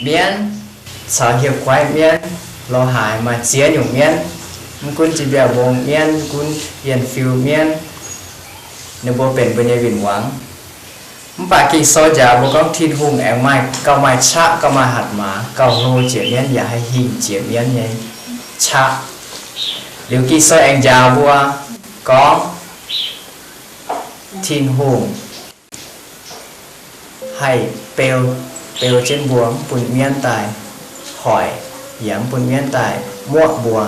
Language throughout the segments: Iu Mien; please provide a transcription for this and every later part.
Mienv caux hieh kuaaiv mienv, lorz haaix maaih ziex nyungc mienv, mv gunv zinh mbiauh mbong mienv, mv gunv yienh fiu mienv, ninh mbuo benx mbuo nyei win-wangv. Mv baac Ging-Sou njaaux mbuo gorngv Tin-Hungh aengx maaih gauh maaih qaqv, gauh maaih hatc maaz, gauh hlo jiex mienv yaac haih hingh jiex mienv nyei qaqv. Liuz Ging-Sou aengx njaaux mbuo gorngv Tin-Hungh haih beu, beu jienv mbuo, mv bun mienv daaih hoic, yaac mv bun mienv daaih muoqv mbuo.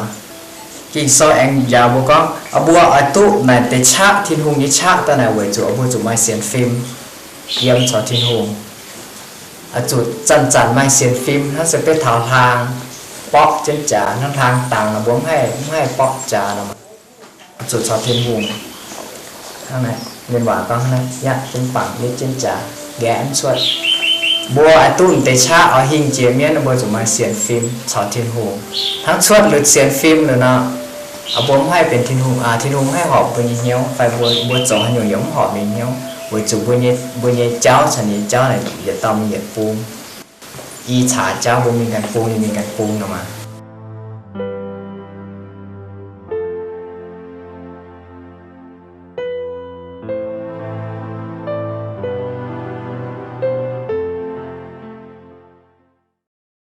Ging-Sou aengx njaaux mbuo gorngv, mbuo oix duqv naaic deix qaqv, Tin-Hungh nyei qaqv daaih naaic weic zuqc mbuo zuqc maaih sienx fim yiem caux Tin-Hungh. Zuqc zanc-zanc maaih sienx fim, hnangv se beiv taux hlaang borqv jienv jaax, hnangv hlaang dangx mbuo mv haih, mv haih borqv jaax nor, zuqc caux Tin-Hungh, hnangv naaiv, mienh waac gorngv hnangv naaiv, yatv jienv bangc, yatv jienv jaax, nqaeqv mv cuotv. Mbuo oix duqv deix qaqv oix hingh jiex mienv, mbuo zuqc maaih sienx fim caux Tin-Hungh. Hnangv cuotv lutc sienx fim liuz nor, mbuo mv haih benx Tin-Hungh, Tin-Hungh mv haih horpc mbuo nyei hnyouv, fai mbuo, mbuo zoux haaix nyungc yaac mv horpc ninh hnyouv, weic zuqc mbuo nyei, mbuo nyei jauv caux ninh nyei jauv naaic yietc dauh mingh yietc bung. I caax jauv mbuo mingh ganh bung, ninh mingh ganh bung nor maah.